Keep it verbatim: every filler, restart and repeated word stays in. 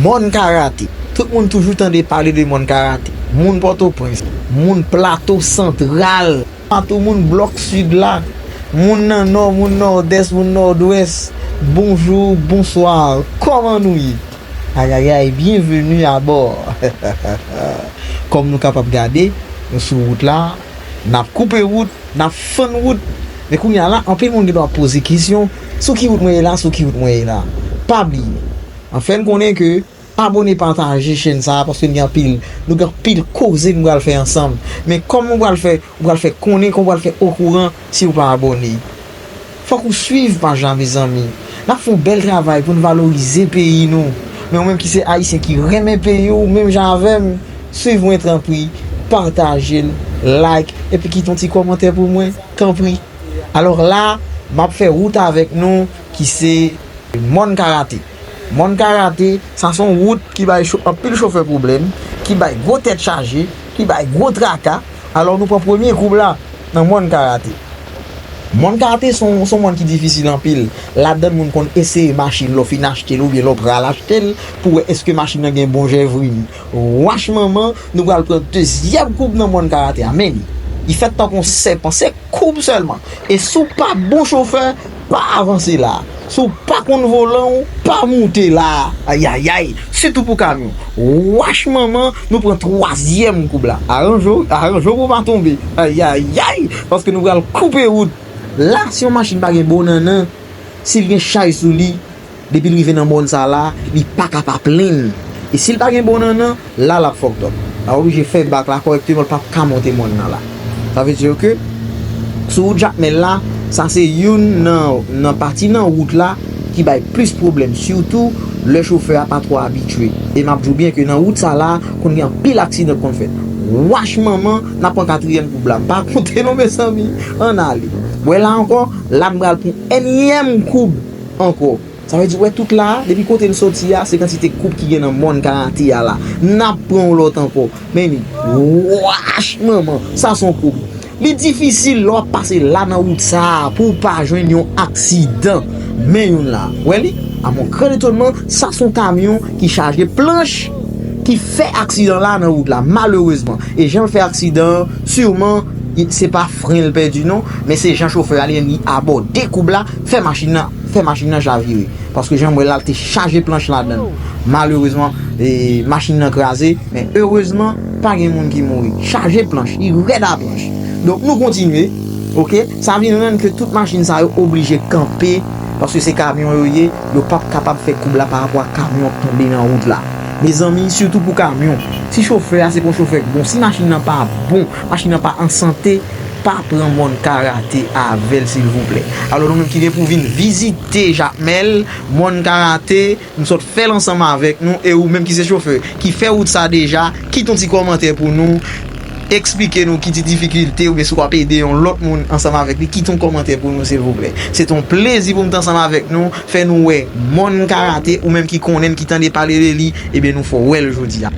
Mòn Karate. Tout moun toujou tande pale de Mòn Karate. Moun Pòtoprens, moun Plato Santral, patou moun blòk sid la, moun nan nò, moun nòdès, moun nòdwès. Bonjou, bonswa, kòman nou ye? Ayayay, byenveni abò. Kòm nou kapab gade, nou sou wout la, n ap koupe wout, n ap fann wout. Men kounye a la, anpil moun gen dwa poze kesyon, sou ki wout mwen ye la, sou ki wout mwen ye la. Pa bliye, an fè n konnen ke abòne, pataje chèn sa a, paske n gen anpil, nou gen anpil koze nou pral fè ansanm. Men kòm ou pral fè, ou pral fè konnen, kòm ou pral fè okouran si ou pa abòne. Fòk ou swiv paj la, mezanmi. N ap fè yon bèl travay pou n valorize peyi nou. Men ou menm ki se Ayisyen ki renmen peyi w, menm jan avè m, swiv mwen tanpri, pataje l, like, epi kite yon ti kòmantè pou mwen, tanpri. Alò la, m ap fè wout avèk nou ki se Mòn Karate. Mòn Karate, sa se yon wout ki bay cho-, anpil chofè pwoblèm, ki bay gwo tèt chaje, ki bay gwo traka. Alò nou pran premye koub la nan Mòn Karate. Mòn Karate se yon, se yon mòn ki difisil anpil. Ladann moun konn eseye machin lè w fin achte l oubyen lè w pral achte l pou wè èske machin nan gen bon jèvrin. Wach manman, nou pral pran dezyèm koub nan Mòn Karate a, men li, li fèt tankou yon sèpan, se koub sèlman. E si w pa bon chofè, pa avanse la. Si w pa konn volan w, pa moute la. Ayayay, sitou pou kamyon. Wach manman, nou pran twazyèm koub la. Aranje w, aranje w pou w pa tonbe. Ayayay, paske nou pral koupe wout. La, si yon machin pa gen bon nannan, si l gen chay sou li, depi l rive nan mòn sa la, li pa ka pa plenn. E si l pa gen bon nannan, la l ap fucked up. L ap oblije fè bak la kòrèkteman, l p ap ka monte mòn nan la. Sa vle di ke sou wout Jakmèl la, sa se youn nan, nan pati nan wout la ki bay plis pwoblèm, sitou lè chofè a pa twò abitye. E m ap di w byen ke nan wout sa la, konn gen anpil aksidan k konn fèt. Wach manman, n ap pran katriyèm koub la. M pa konte non, mezanmi. Ann ale. Wè la ankò, la n pral pran ènyèm koub ankò. Sa vle di, wè tout la, depi kote n soti a, se kantite koub ki gen nan Mòn Karate a la. N ap pran yon lòt ankò. Men li, wach manman, sa se yon koub. Li difisil lè w ap pase la nan wout sa a pou w pa jwenn yon aksidan. Men youn la. Wè li? A mon gran etonman, sa se yon kamyon ki chaje planch ki fè aksidan la nan wout la, malerezman. E jan l fè aksidan an, siman, se pa fren l pèdi non, men se jan chofè a li menm li abòde koub la, fè machin nan, fè machin nan chavire. Paske jan m wè l la, l te chaje planch ladan l. Malerezman, e, machin nan kraze, men erezman, pa gen moun ki mouri. Chaje planch, li rèd a planch. Donk, nou kontinye, oke? Sa vin rann ke tout machin sa yo oblije kanpe, paske se kamyon yo ye, yo p ap kapab fè koub la parapò a kamyon k tonbe nan wout la. Mezanmi, sitou pou kamyon. Si chofè a se pa yon chofè k bon, si machin nan pa bon, machin nan pa an sante, pa pran Mòn Karate avè l, silvouplè. Alò, nou menm ki gen pou vin vizite Jakmèl, Mòn Karate, nou sot fè l ansanm avèk nou, e ou menm ki se chofè, ki fè wout sa deja, kite yon ti kòmantè pou nou, eksplike nou ki ti difikilte, oubyen si w ap ede yon lòt moun ansanm avèk li, kite yon kòmantè pou nou, silvouplè. Se te yon plezi pou m te ansanm avèk nou, fè nou wè Mòn Karate, ou menm ki konnen l, ki tande pale de li, ebyen, nou fè w wè l jodi a.